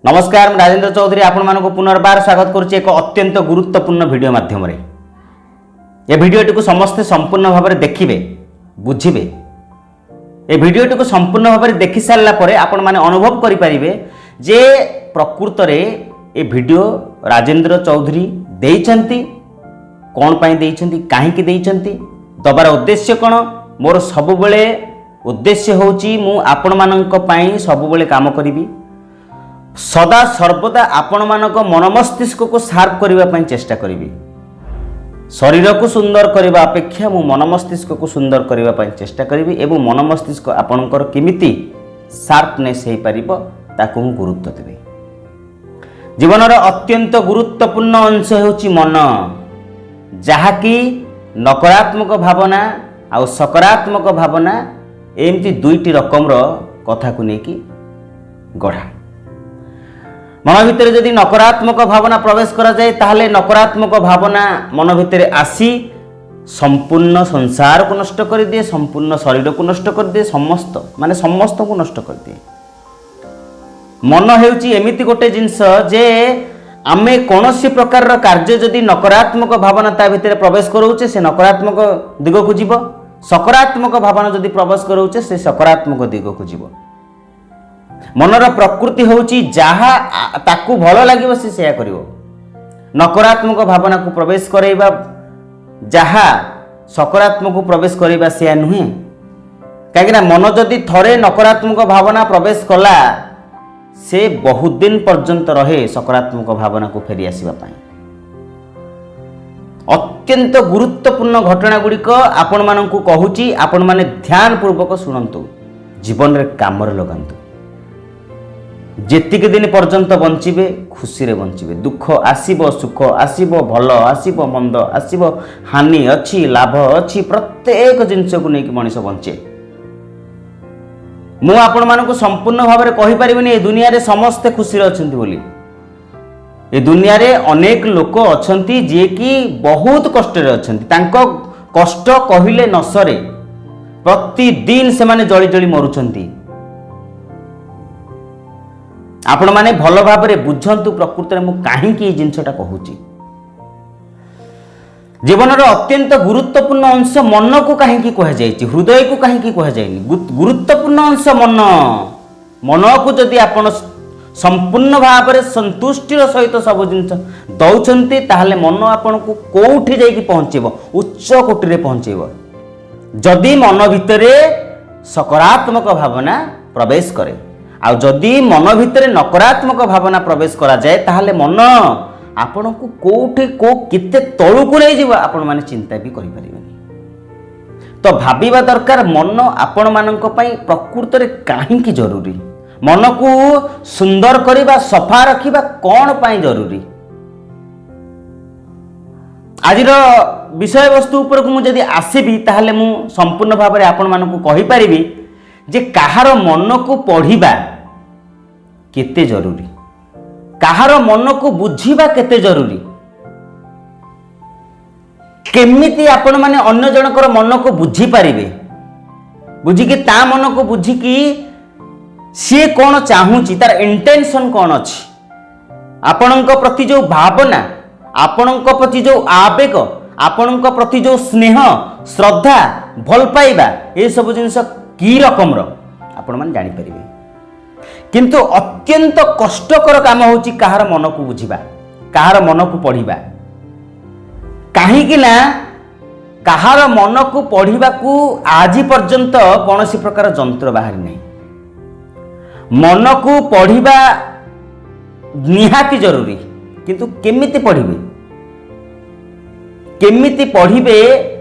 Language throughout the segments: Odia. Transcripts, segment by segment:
ନମସ୍କାର, ମୁଁ ରାଜେନ୍ଦ୍ର ଚୌଧୁରୀ ଆପଣମାନଙ୍କୁ ପୁନର୍ବାର ସ୍ୱାଗତ କରୁଛି ଏକ ଅତ୍ୟନ୍ତ ଗୁରୁତ୍ୱପୂର୍ଣ୍ଣ ଭିଡ଼ିଓ ମାଧ୍ୟମରେ। ଏ ଭିଡ଼ିଓଟିକୁ ସମସ୍ତେ ସମ୍ପୂର୍ଣ୍ଣ ଭାବରେ ଦେଖିବେ, ବୁଝିବେ। ଏ ଭିଡ଼ିଓଟିକୁ ସମ୍ପୂର୍ଣ୍ଣ ଭାବରେ ଦେଖି ସାରିଲା ପରେ ଆପଣମାନେ ଅନୁଭବ କରିପାରିବେ ଯେ ପ୍ରକୃତରେ ଏ ଭିଡ଼ିଓ ରାଜେନ୍ଦ୍ର ଚୌଧୁରୀ ଦେଇଛନ୍ତି କ'ଣ ପାଇଁ ଦେଇଛନ୍ତି, କାହିଁକି ଦେଇଛନ୍ତି, ଦେବାର ଉଦ୍ଦେଶ୍ୟ କ'ଣ। ମୋର ସବୁବେଳେ ଉଦ୍ଦେଶ୍ୟ ହେଉଛି ମୁଁ ଆପଣମାନଙ୍କ ପାଇଁ ସବୁବେଳେ କାମ କରିବି, ସଦା ସର୍ବଦା ଆପଣମାନଙ୍କ ମନ ମସ୍ତିଷ୍କକୁ ସାର୍ପ କରିବା ପାଇଁ ଚେଷ୍ଟା କରିବି। ଶରୀରକୁ ସୁନ୍ଦର କରିବା ଅପେକ୍ଷା ମୁଁ ମନ ମସ୍ତିଷ୍କକୁ ସୁନ୍ଦର କରିବା ପାଇଁ ଚେଷ୍ଟା କରିବି ଏବଂ ମନ ମସ୍ତିଷ୍କ ଆପଣଙ୍କର କେମିତି ସାର୍ପନେସ୍ ହେଇପାରିବ, ତାକୁ ମୁଁ ଗୁରୁତ୍ୱ ଦେବି। ଜୀବନର ଅତ୍ୟନ୍ତ ଗୁରୁତ୍ୱପୂର୍ଣ୍ଣ ଅଂଶ ହେଉଛି ମନ, ଯାହାକି ନକାରାତ୍ମକ ଭାବନା ଆଉ ସକାରାତ୍ମକ ଭାବନା ଏମିତି ଦୁଇଟି ରକମର କଥାକୁ ନେଇକି ଗଢ଼ା। ମନ ଭିତରେ ଯଦି ନକାରାତ୍ମକ ଭାବନା ପ୍ରବେଶ କରାଯାଏ, ତାହେଲେ ନକାରାତ୍ମକ ଭାବନା ମନ ଭିତରେ ଆସି ସମ୍ପୂର୍ଣ୍ଣ ସଂସାରକୁ ନଷ୍ଟ କରିଦିଏ, ସମ୍ପୂର୍ଣ୍ଣ ଶରୀରକୁ ନଷ୍ଟ କରିଦିଏ, ସମସ୍ତ ମାନେ ସମସ୍ତଙ୍କୁ ନଷ୍ଟ କରିଦିଏ। ମନ ହେଉଛି ଏମିତି ଗୋଟେ ଜିନିଷ ଯେ ଆମେ କୌଣସି ପ୍ରକାରର କାର୍ଯ୍ୟ ଯଦି ନକାରାତ୍ମକ ଭାବନା ତା ଭିତରେ ପ୍ରବେଶ କରାଉଛେ, ସେ ନକାରାତ୍ମକ ଦିଗକୁ ଯିବ। ସକାରାତ୍ମକ ଭାବନା ଯଦି ପ୍ରବେଶ କରାଉଛେ, ସେ ସକାରାତ୍ମକ ଦିଗକୁ ଯିବ। ମନର ପ୍ରକୃତି ହେଉଛି ଯାହା ତାକୁ ଭଲ ଲାଗିବ, ସେ ସେୟା କରିବ। ନକାରାତ୍ମକ ଭାବନାକୁ ପ୍ରବେଶ କରାଇବା ଯାହା, ସକାରାତ୍ମକକୁ ପ୍ରବେଶ କରାଇବା ସେୟା ନୁହେଁ। କାହିଁକିନା ମନ ଯଦି ଥରେ ନକାରାତ୍ମକ ଭାବନା ପ୍ରବେଶ କଲା, ସେ ବହୁତ ଦିନ ପର୍ଯ୍ୟନ୍ତ ରହେ ସକାରାତ୍ମକ ଭାବନାକୁ ଫେରି ଆସିବା ପାଇଁ। ଅତ୍ୟନ୍ତ ଗୁରୁତ୍ୱପୂର୍ଣ୍ଣ ଘଟଣା ଗୁଡ଼ିକ ଆପଣମାନଙ୍କୁ କହୁଛି, ଆପଣମାନେ ଧ୍ୟାନ ପୂର୍ବକ ଶୁଣନ୍ତୁ, ଜୀବନରେ କାମରେ ଲଗାନ୍ତୁ। ଯେତିକି ଦିନ ପର୍ଯ୍ୟନ୍ତ ବଞ୍ଚିବେ, ଖୁସିରେ ବଞ୍ଚିବେ। ଦୁଃଖ ଆସିବ, ସୁଖ ଆସିବ, ଭଲ ଆସିବ, ମନ୍ଦ ଆସିବ, ହାନି ଅଛି, ଲାଭ ଅଛି, ପ୍ରତ୍ୟେକ ଜିନିଷକୁ ନେଇକି ମଣିଷ ବଞ୍ଚେ। ମୁଁ ଆପଣମାନଙ୍କୁ ସମ୍ପୂର୍ଣ୍ଣ ଭାବରେ କହିପାରିବିନି ଏ ଦୁନିଆରେ ସମସ୍ତେ ଖୁସିରେ ଅଛନ୍ତି ବୋଲି। ଏ ଦୁନିଆରେ ଅନେକ ଲୋକ ଅଛନ୍ତି ଯିଏକି ବହୁତ କଷ୍ଟରେ ଅଛନ୍ତି। ତାଙ୍କ କଷ୍ଟ କହିଲେ ନ ସରେ। ପ୍ରତିଦିନ ସେମାନେ ଜଳି ଜଳି ମରୁଛନ୍ତି। ଆପଣମାନେ ଭଲ ଭାବରେ ବୁଝନ୍ତୁ ପ୍ରକୃତରେ ମୁଁ କାହିଁକି ଏଇ ଜିନିଷଟା କହୁଛି। ଜୀବନର ଅତ୍ୟନ୍ତ ଗୁରୁତ୍ୱପୂର୍ଣ୍ଣ ଅଂଶ ମନକୁ କାହିଁକି କୁହାଯାଇଛି, ହୃଦୟକୁ କାହିଁକି କୁହାଯାଇନି? ଗୁରୁତ୍ୱପୂର୍ଣ୍ଣ ଅଂଶ ମନ। ମନକୁ ଯଦି ଆପଣ ସମ୍ପୂର୍ଣ୍ଣ ଭାବରେ ସନ୍ତୁଷ୍ଟିର ସହିତ ସବୁ ଜିନିଷ ଦଉଛନ୍ତି, ତାହେଲେ ମନ ଆପଣଙ୍କୁ କୋଉଠି ଯାଇକି ପହଞ୍ଚେଇବ? ଉଚ୍ଚ କୋଟିରେ ପହଞ୍ଚେଇବ, ଯଦି ମନ ଭିତରେ ସକାରାତ୍ମକ ଭାବନା ପ୍ରବେଶ କରେ। ଆଉ ଯଦି ମନ ଭିତରେ ନକାରାତ୍ମକ ଭାବନା ପ୍ରବେଶ କରାଯାଏ, ତାହେଲେ ମନ ଆପଣଙ୍କୁ କୋଉଠି କୋଉ କେତେ ତଳକୁ ନେଇଯିବ, ଆପଣମାନେ ଚିନ୍ତା ବି କରିପାରିବେନି। ତ ଭାବିବା ଦରକାର, ମନ ଆପଣମାନଙ୍କ ପାଇଁ ପ୍ରକୃତରେ କାହିଁକି ଜରୁରୀ, ମନକୁ ସୁନ୍ଦର କରିବା, ସଫା ରଖିବା କ'ଣ ପାଇଁ ଜରୁରୀ। ଆଜିର ବିଷୟବସ୍ତୁ ଉପରକୁ ମୁଁ ଯଦି ଆସିବି, ତାହେଲେ ମୁଁ ସମ୍ପୂର୍ଣ୍ଣ ଭାବରେ ଆପଣମାନଙ୍କୁ କହିପାରିବି ଯେ କାହାର ମନକୁ ପଢ଼ିବା କେତେ ଜରୁରୀ, କାହାର ମନକୁ ବୁଝିବା କେତେ ଜରୁରୀ, କେମିତି ଆପଣମାନେ ଅନ୍ୟ ଜଣଙ୍କର ମନକୁ ବୁଝିପାରିବେ, ବୁଝିକି ତା ମନକୁ ବୁଝିକି ସିଏ କ'ଣ ଚାହୁଁଛି, ତାର ଇଣ୍ଟେନସନ୍ କ'ଣ ଅଛି, ଆପଣଙ୍କ ପ୍ରତି ଯେଉଁ ଭାବନା, ଆପଣଙ୍କ ପ୍ରତି ଯେଉଁ ଆବେଗ, ଆପଣଙ୍କ ପ୍ରତି ଯେଉଁ ସ୍ନେହ, ଶ୍ରଦ୍ଧା, ଭଲ ପାଇବା, ଏସବୁ ଜିନିଷ କି ରକମର ଆପଣମାନେ ଜାଣିପାରିବେ। କିନ୍ତୁ ଅତ୍ୟନ୍ତ କଷ୍ଟକର କାମ ହେଉଛି କାହାର ମନକୁ ବୁଝିବା, କାହାର ମନକୁ ପଢ଼ିବା। କାହିଁକି ନା କାହାର ମନକୁ ପଢ଼ିବାକୁ ଆଜି ପର୍ଯ୍ୟନ୍ତ କୌଣସି ପ୍ରକାର ଯନ୍ତ୍ର ବାହାରି ନାହିଁ। ମନକୁ ପଢ଼ିବା ନିହାତି ଜରୁରୀ, କିନ୍ତୁ କେମିତି ପଢ଼ିବେ, କେମିତି ପଢ଼ିବେ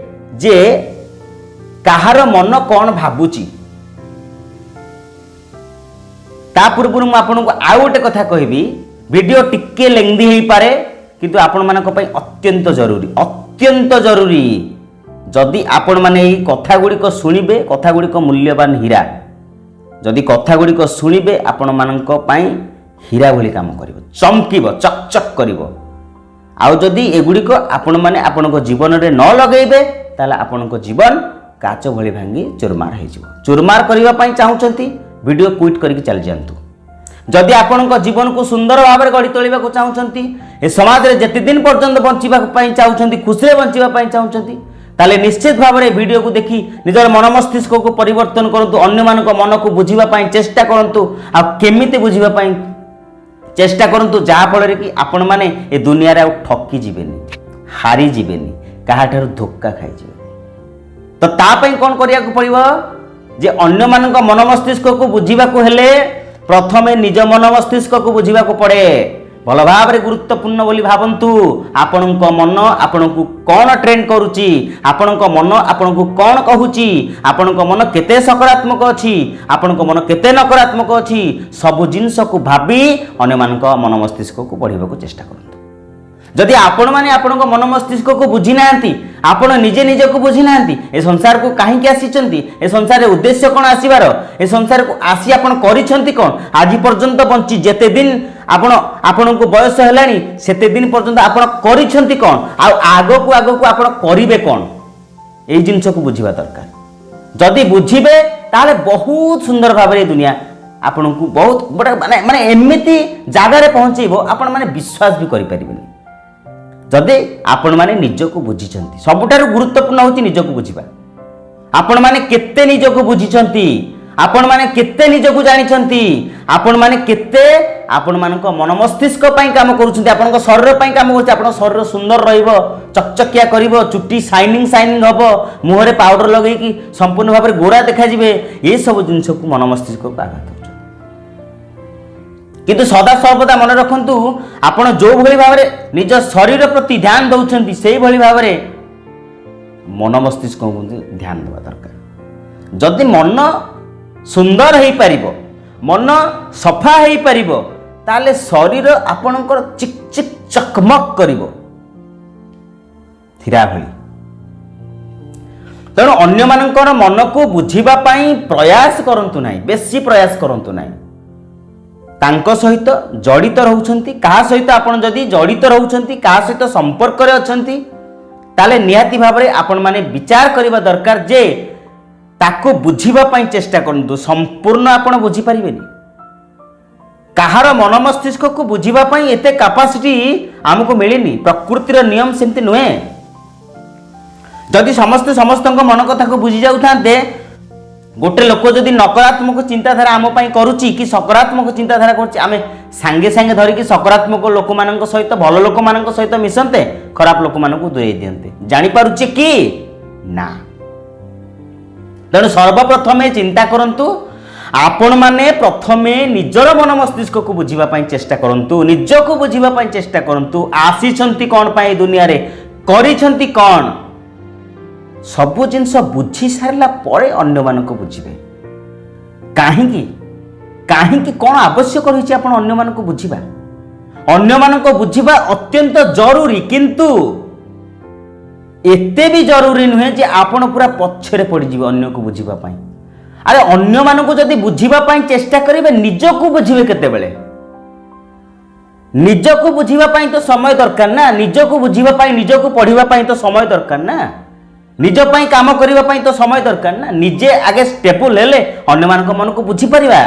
ଯେ କାହାର ମନ କ'ଣ ଭାବୁଛି? ତା ପୂର୍ବରୁ ମୁଁ ଆପଣଙ୍କୁ ଆଉ ଗୋଟେ କଥା କହିବି। ଭିଡ଼ିଓ ଟିକେ ଲେନ୍ଦି ହେଇପାରେ, କିନ୍ତୁ ଆପଣମାନଙ୍କ ପାଇଁ ଅତ୍ୟନ୍ତ ଜରୁରୀ, ଅତ୍ୟନ୍ତ ଜରୁରୀ। ଯଦି ଆପଣମାନେ ଏଇ କଥା ଗୁଡ଼ିକ ଶୁଣିବେ, କଥା ଗୁଡ଼ିକ ମୂଲ୍ୟବାନ ହୀରା। ଯଦି କଥା ଗୁଡ଼ିକ ଶୁଣିବେ, ଆପଣମାନଙ୍କ ପାଇଁ ହୀରା ଭଳି କାମ କରିବ, ଚମକିବ, ଚକ୍ ଚକ୍ କରିବ। ଆଉ ଯଦି ଏଗୁଡ଼ିକ ଆପଣମାନେ ଆପଣଙ୍କ ଜୀବନରେ ନ ଲଗେଇବେ, ତାହେଲେ ଆପଣଙ୍କ ଜୀବନ କାଚ ଭଳି ଭାଙ୍ଗି ଚୁରମାର ହେଇଯିବ। ଚୁରମାର କରିବା ପାଇଁ ଚାହୁଁଛନ୍ତି, ଭିଡ଼ିଓ କ୍ୱିଟ୍ କରିକି ଚାଲିଯାଆନ୍ତୁ। ଯଦି ଆପଣଙ୍କ ଜୀବନକୁ ସୁନ୍ଦର ଭାବରେ ଗଢ଼ି ତୋଳିବାକୁ ଚାହୁଁଛନ୍ତି, ଏ ସମାଜରେ ଯେତେ ଦିନ ପର୍ଯ୍ୟନ୍ତ ବଞ୍ଚିବା ପାଇଁ ଚାହୁଁଛନ୍ତି, ଖୁସିରେ ବଞ୍ଚିବା ପାଇଁ ଚାହୁଁଛନ୍ତି, ତାହେଲେ ନିଶ୍ଚିତ ଭାବରେ ଏ ଭିଡ଼ିଓକୁ ଦେଖି ନିଜର ମନ ମସ୍ତିଷ୍କକୁ ପରିବର୍ତ୍ତନ କରନ୍ତୁ। ଅନ୍ୟମାନଙ୍କ ମନକୁ ବୁଝିବା ପାଇଁ ଚେଷ୍ଟା କରନ୍ତୁ, ଆଉ କେମିତି ବୁଝିବା ପାଇଁ ଚେଷ୍ଟା କରନ୍ତୁ ଯାହାଫଳରେ କି ଆପଣମାନେ ଏ ଦୁନିଆରେ ଆଉ ଠକି ଯିବେନି, ହାରିଯିବେନି, କାହାଠାରୁ ଧୋକା ଖାଇଯିବେନି। ତ ତା ପାଇଁ କ'ଣ କରିବାକୁ ପଡ଼ିବ ଯେ ଅନ୍ୟମାନଙ୍କ ମନ ମସ୍ତିଷ୍କକୁ ବୁଝିବାକୁ ହେଲେ ପ୍ରଥମେ ନିଜ ମନ ମସ୍ତିଷ୍କକୁ ବୁଝିବାକୁ ପଡ଼େ। ଭଲ ଭାବରେ ଗୁରୁତ୍ୱପୂର୍ଣ୍ଣ ବୋଲି ଭାବନ୍ତୁ, ଆପଣଙ୍କ ମନ ଆପଣଙ୍କୁ କ'ଣ ଟ୍ରେଣ୍ଡ କରୁଛି, ଆପଣଙ୍କ ମନ ଆପଣଙ୍କୁ କ'ଣ କହୁଛି, ଆପଣଙ୍କ ମନ କେତେ ସକାରାତ୍ମକ ଅଛି, ଆପଣଙ୍କ ମନ କେତେ ନକାରାତ୍ମକ ଅଛି, ସବୁ ଜିନିଷକୁ ଭାବି ଅନ୍ୟମାନଙ୍କ ମନ ମସ୍ତିଷ୍କକୁ ପଢ଼ିବାକୁ ଚେଷ୍ଟା କରନ୍ତୁ। ଯଦି ଆପଣମାନେ ଆପଣଙ୍କ ମନ ମସ୍ତିଷ୍କକୁ ବୁଝି ନାହାନ୍ତି, ଆପଣ ନିଜେ ନିଜକୁ ବୁଝି ନାହାନ୍ତି, ଏ ସଂସାରକୁ କାହିଁକି ଆସିଛନ୍ତି, ଏ ସଂସାରରେ ଉଦ୍ଦେଶ୍ୟ କ'ଣ ଆସିବାର, ଏ ସଂସାରକୁ ଆସି ଆପଣ କରିଛନ୍ତି କ'ଣ, ଆଜି ପର୍ଯ୍ୟନ୍ତ ବଞ୍ଚି ଯେତେ ଦିନ ଆପଣ ଆପଣଙ୍କୁ ବୟସ ହେଲାଣି ସେତେ ଦିନ ପର୍ଯ୍ୟନ୍ତ ଆପଣ କରିଛନ୍ତି କ'ଣ, ଆଉ ଆଗକୁ ଆଗକୁ ଆପଣ କରିବେ କ'ଣ, ଏଇ ଜିନିଷକୁ ବୁଝିବା ଦରକାର। ଯଦି ବୁଝିବେ ତାହେଲେ ବହୁତ ସୁନ୍ଦର ଭାବରେ ଏ ଦୁନିଆ ଆପଣଙ୍କୁ ବହୁତ ଗୋଟେ ମାନେ ମାନେ ଏମିତି ଜାଗାରେ ପହଞ୍ଚେଇବ, ଆପଣମାନେ ବିଶ୍ୱାସ ବି କରିପାରିବେନି। ଯଦି ଆପଣମାନେ ନିଜକୁ ବୁଝିଛନ୍ତି, ସବୁଠାରୁ ଗୁରୁତ୍ୱପୂର୍ଣ୍ଣ ହେଉଛି ନିଜକୁ ବୁଝିବା। ଆପଣମାନେ କେତେ ନିଜକୁ ବୁଝିଛନ୍ତି, ଆପଣମାନେ କେତେ ନିଜକୁ ଜାଣିଛନ୍ତି, ଆପଣମାନେ କେତେ ଆପଣମାନଙ୍କ ମନ ମସ୍ତିଷ୍କ ପାଇଁ କାମ କରୁଛନ୍ତି, ଆପଣଙ୍କ ଶରୀର ପାଇଁ କାମ କରୁଛି। ଆପଣଙ୍କ ଶରୀର ସୁନ୍ଦର ରହିବ, ଚକଚକିଆ କରିବ, ଚୁଟି ସାଇନିଂ ସାଇନିଂ ହେବ, ମୁହଁରେ ପାଉଡର ଲଗେଇକି ସମ୍ପୂର୍ଣ୍ଣ ଭାବରେ ଗୋରା ଦେଖାଯିବେ, ଏସବୁ ଜିନିଷକୁ ମନ ମସ୍ତିଷ୍କକୁ ଆଘାତ ହେଉଛନ୍ତି। କିନ୍ତୁ ସଦା ସର୍ବଦା ମନେ ରଖନ୍ତୁ, ଆପଣ ଯେଉଁଭଳି ଭାବରେ ନିଜ ଶରୀର ପ୍ରତି ଧ୍ୟାନ ଦେଉଛନ୍ତି ସେଇଭଳି ଭାବରେ ମନ ମସ୍ତିଷ୍କକୁ ମଧ୍ୟ ଧ୍ୟାନ ଦେବା ଦରକାର। ଯଦି ମନ ସୁନ୍ଦର ହେଇପାରିବ, ମନ ସଫା ହେଇପାରିବ, ତାହେଲେ ଶରୀର ଆପଣଙ୍କର ଚିକ୍ ଚିକ୍ ଚକମକ କରିବ ହୀରା ଭଳି। ତେଣୁ ଅନ୍ୟମାନଙ୍କର ମନକୁ ବୁଝିବା ପାଇଁ ପ୍ରୟାସ କରନ୍ତୁ ନାହିଁ, ବେଶୀ ପ୍ରୟାସ କରନ୍ତୁ ନାହିଁ। ତାଙ୍କ ସହିତ ଜଡ଼ିତ ରହୁଛନ୍ତି, କାହା ସହିତ ଆପଣ ଯଦି ଜଡ଼ିତ ରହୁଛନ୍ତି, କାହା ସହିତ ସମ୍ପର୍କରେ ଅଛନ୍ତି, ତାହେଲେ ନିହାତି ଭାବରେ ଆପଣମାନେ ବିଚାର କରିବା ଦରକାର ଯେ ତାକୁ ବୁଝିବା ପାଇଁ ଚେଷ୍ଟା କରନ୍ତୁ। ସମ୍ପୂର୍ଣ୍ଣ ଆପଣ ବୁଝିପାରିବେନି, କାହାର ମନ ମସ୍ତିଷ୍କକୁ ବୁଝିବା ପାଇଁ ଏତେ କାପାସିଟି ଆମକୁ ମିଳିନି। ପ୍ରକୃତିର ନିୟମ ସେମିତି ନୁହେଁ। ଯଦି ସମସ୍ତେ ସମସ୍ତଙ୍କ ମନ କଥାକୁ ବୁଝି ଯାଉଥାନ୍ତେ, ଗୋଟେ ଲୋକ ଯଦି ନକାରାତ୍ମକ ଚିନ୍ତାଧାରା ଆମ ପାଇଁ କରୁଛି କି ସକାରାତ୍ମକ ଚିନ୍ତାଧାରା କରୁଛି, ଆମେ ସାଙ୍ଗେ ସାଙ୍ଗେ ଧରିକି ସକାରାତ୍ମକ ଲୋକମାନଙ୍କ ସହିତ, ଭଲ ଲୋକମାନଙ୍କ ସହିତ ମିଶନ୍ତେ, ଖରାପ ଲୋକମାନଙ୍କୁ ଦୂରେଇ ଦିଅନ୍ତେ। ଜାଣିପାରୁଛେ କି ନା? ତେଣୁ ସର୍ବପ୍ରଥମେ ଚିନ୍ତା କରନ୍ତୁ, ଆପଣମାନେ ପ୍ରଥମେ ନିଜର ମନ ମସ୍ତିଷ୍କକୁ ବୁଝିବା ପାଇଁ ଚେଷ୍ଟା କରନ୍ତୁ, ନିଜକୁ ବୁଝିବା ପାଇଁ ଚେଷ୍ଟା କରନ୍ତୁ। ଆସିଛନ୍ତି କ'ଣ ପାଇଁ ଦୁନିଆରେ, କରିଛନ୍ତି କ'ଣ, ସବୁ ଜିନିଷ ବୁଝି ସାରିଲା ପରେ ଅନ୍ୟମାନଙ୍କୁ ବୁଝିବେ। କାହିଁକି କାହିଁକି କ'ଣ ଆବଶ୍ୟକ ରହିଛି ଆପଣ ଅନ୍ୟମାନଙ୍କୁ ବୁଝିବା? ଅନ୍ୟମାନଙ୍କ ବୁଝିବା ଅତ୍ୟନ୍ତ ଜରୁରୀ, କିନ୍ତୁ ଏତେ ବି ଜରୁରୀ ନୁହେଁ ଯେ ଆପଣ ପୁରା ପଛରେ ପଡ଼ିଯିବେ ଅନ୍ୟକୁ ବୁଝିବା ପାଇଁ। ଆରେ ଅନ୍ୟମାନଙ୍କୁ ଯଦି ବୁଝିବା ପାଇଁ ଚେଷ୍ଟା କରିବେ, ନିଜକୁ ବୁଝିବେ କେତେବେଳେ? ନିଜକୁ ବୁଝିବା ପାଇଁ ତ ସମୟ ଦରକାର ନା, ନିଜକୁ ବୁଝିବା ପାଇଁ, ନିଜକୁ ପଢ଼ିବା ପାଇଁ ତ ସମୟ ଦରକାର ନା, ନିଜ ପାଇଁ କାମ କରିବା ପାଇଁ ତ ସମୟ ଦରକାର ନା। ନିଜେ ଆଗେ ଷ୍ଟେବୁଲ ହେଲେ ଅନ୍ୟମାନଙ୍କ ମନକୁ ବୁଝିପାରିବା।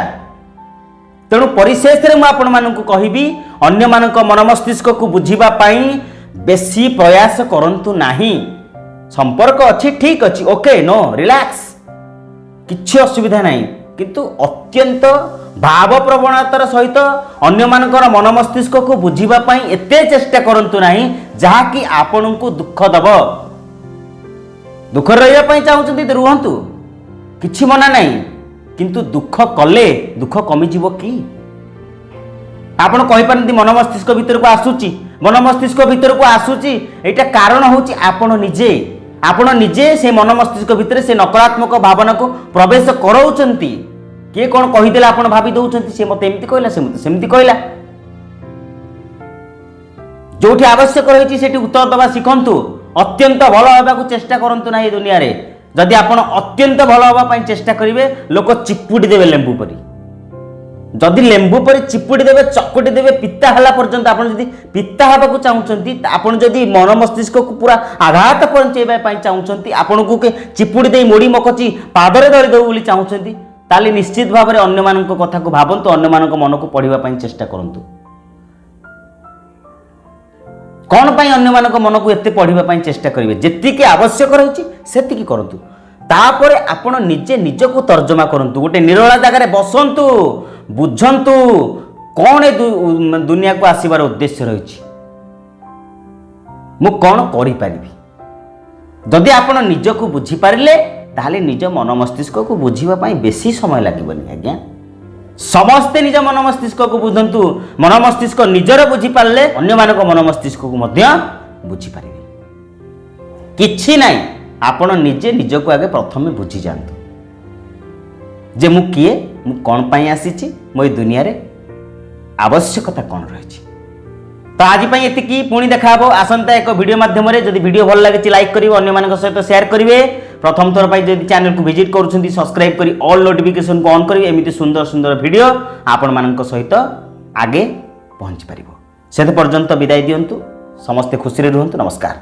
ତେଣୁ ପରିଶେଷରେ ମୁଁ ଆପଣମାନଙ୍କୁ କହିବି, ଅନ୍ୟମାନଙ୍କ ମନ ମସ୍ତିଷ୍କକୁ ବୁଝିବା ପାଇଁ ବେଶୀ ପ୍ରୟାସ କରନ୍ତୁ ନାହିଁ। ସମ୍ପର୍କ ଅଛି, ଠିକ୍ ଅଛି, ଓକେ, ନୋ, ରିଲାକ୍ସ, କିଛି ଅସୁବିଧା ନାହିଁ, କିନ୍ତୁ ଅତ୍ୟନ୍ତ ଭାବପ୍ରବଣତାର ସହିତ ଅନ୍ୟମାନଙ୍କର ମନ ମସ୍ତିଷ୍କକୁ ବୁଝିବା ପାଇଁ ଏତେ ଚେଷ୍ଟା କରନ୍ତୁ ନାହିଁ ଯାହାକି ଆପଣଙ୍କୁ ଦୁଃଖ ଦେବ। ଦୁଃଖରେ ରହିବା ପାଇଁ ଚାହୁଁଛନ୍ତି ତ ରୁହନ୍ତୁ, କିଛି ମନା ନାହିଁ, କିନ୍ତୁ ଦୁଃଖ କଲେ ଦୁଃଖ କମିଯିବ କି? ଆପଣ କହିପାରନ୍ତି ମନ ମସ୍ତିଷ୍କ ଭିତରକୁ ଆସୁଛି, ମନ ମସ୍ତିଷ୍କ ଭିତରକୁ ଆସୁଛି, ଏଇଟା କାରଣ ହେଉଛି ଆପଣ ନିଜେ, ଆପଣ ନିଜେ ସେ ମନ ମସ୍ତିଷ୍କ ଭିତରେ ସେ ନକାରାତ୍ମକ ଭାବନାକୁ ପ୍ରବେଶ କରାଉଛନ୍ତି। କିଏ କ'ଣ କହିଦେଲା ଆପଣ ଭାବି ଦେଉଛନ୍ତି ସେ ମୋତେ ଏମିତି କହିଲା, ସେ ମୋତେ ସେମିତି କହିଲା। ଯେଉଁଠି ଆବଶ୍ୟକ ରହିଛି ସେଠି ଉତ୍ତର ଦେବା ଶିଖନ୍ତୁ। ଅତ୍ୟନ୍ତ ଭଲ ହେବାକୁ ଚେଷ୍ଟା କରନ୍ତୁ ନାହିଁ ଏ ଦୁନିଆରେ। ଯଦି ଆପଣ ଅତ୍ୟନ୍ତ ଭଲ ହେବା ପାଇଁ ଚେଷ୍ଟା କରିବେ, ଲୋକ ଚିପୁଡ଼ି ଦେବେ ଲେମ୍ବୁ ପରି। ଯଦି ଲେମ୍ବୁ ପରି ଚିପୁଡ଼ି ଦେବେ, ଚକୁଟି ଦେବେ, ପିତା ହେଲା ପର୍ଯ୍ୟନ୍ତ। ଆପଣ ଯଦି ପିତା ହେବାକୁ ଚାହୁଁଛନ୍ତି, ଆପଣ ଯଦି ମନ ମସ୍ତିଷ୍କକୁ ପୁରା ଆଘାତ ପହଞ୍ଚେଇବା ପାଇଁ ଚାହୁଁଛନ୍ତି, ଆପଣଙ୍କୁ ଚିପୁଡ଼ି ଦେଇ ମୋଡ଼ି ମକଚି ପାଦରେ ଧରିଦେବୁ ବୋଲି ଚାହୁଁଛନ୍ତି, ତାହେଲେ ନିଶ୍ଚିତ ଭାବରେ ଅନ୍ୟମାନଙ୍କ କଥାକୁ ଭାବନ୍ତୁ, ଅନ୍ୟମାନଙ୍କ ମନକୁ ପଢ଼ିବା ପାଇଁ ଚେଷ୍ଟା କରନ୍ତୁ। କ'ଣ ପାଇଁ ଅନ୍ୟମାନଙ୍କ ମନକୁ ଏତେ ପଢ଼ିବା ପାଇଁ ଚେଷ୍ଟା କରିବେ? ଯେତିକି ଆବଶ୍ୟକ ରହିଛି ସେତିକି କରନ୍ତୁ। ତାପରେ ଆପଣ ନିଜେ ନିଜକୁ ତର୍ଜମା କରନ୍ତୁ, ଗୋଟେ ନିରୋଳା ଜାଗାରେ ବସନ୍ତୁ, ବୁଝନ୍ତୁ କ'ଣ ଏ ଦୁନିଆକୁ ଆସିବାର ଉଦ୍ଦେଶ୍ୟ ରହିଛି, ମୁଁ କ'ଣ କରିପାରିବି। ଯଦି ଆପଣ ନିଜକୁ ବୁଝିପାରିଲେ ତାହେଲେ ନିଜ ମନ ମସ୍ତିଷ୍କକୁ ବୁଝିବା ପାଇଁ ବେଶୀ ସମୟ ଲାଗିବନି ଆଜ୍ଞା। ସମସ୍ତେ ନିଜ ମନ ମସ୍ତିଷ୍କକୁ ବୁଝନ୍ତୁ। ମନ ମସ୍ତିଷ୍କ ନିଜର ବୁଝିପାରିଲେ ଅନ୍ୟମାନଙ୍କ ମନ ମସ୍ତିଷ୍କକୁ ମଧ୍ୟ ବୁଝିପାରିବେ। କିଛି ନାହିଁ, ଆପଣ ନିଜେ ନିଜକୁ ଆଗେ ପ୍ରଥମେ ବୁଝିଯାଆନ୍ତୁ ଯେ ମୁଁ କିଏ, ମୁଁ କ'ଣ ପାଇଁ ଆସିଛି, ମୋ ଏ ଦୁନିଆରେ ଆବଶ୍ୟକତା କ'ଣ ରହିଛି। ତ ଆଜି ପାଇଁ ଏତିକି, ପୁଣି ଦେଖା ହେବ ଆସନ୍ତା ଏକ ଭିଡ଼ିଓ ମାଧ୍ୟମରେ। ଯଦି ଭିଡ଼ିଓ ଭଲ ଲାଗିଛି ଲାଇକ୍ କରିବେ, ଅନ୍ୟମାନଙ୍କ ସହିତ ସେୟାର କରିବେ। ପ୍ରଥମ ଥର ପାଇଁ ଯଦି ଚ୍ୟାନେଲକୁ ଭିଜିଟ୍ କରୁଛନ୍ତି ସବସ୍କ୍ରାଇବ୍ କରି ଅଲ୍ ନୋଟିଫିକେସନକୁ ଅନ୍ କରିବେ। ଏମିତି ସୁନ୍ଦର ସୁନ୍ଦର ଭିଡ଼ିଓ ଆପଣମାନଙ୍କ ସହିତ ଆଗେ ପହଞ୍ଚି ପାରିବ। ସେତେ ପର୍ଯ୍ୟନ୍ତ ବିଦାୟ ଦିଅନ୍ତୁ, ସମସ୍ତେ ଖୁସିରେ ରୁହନ୍ତୁ। ନମସ୍କାର।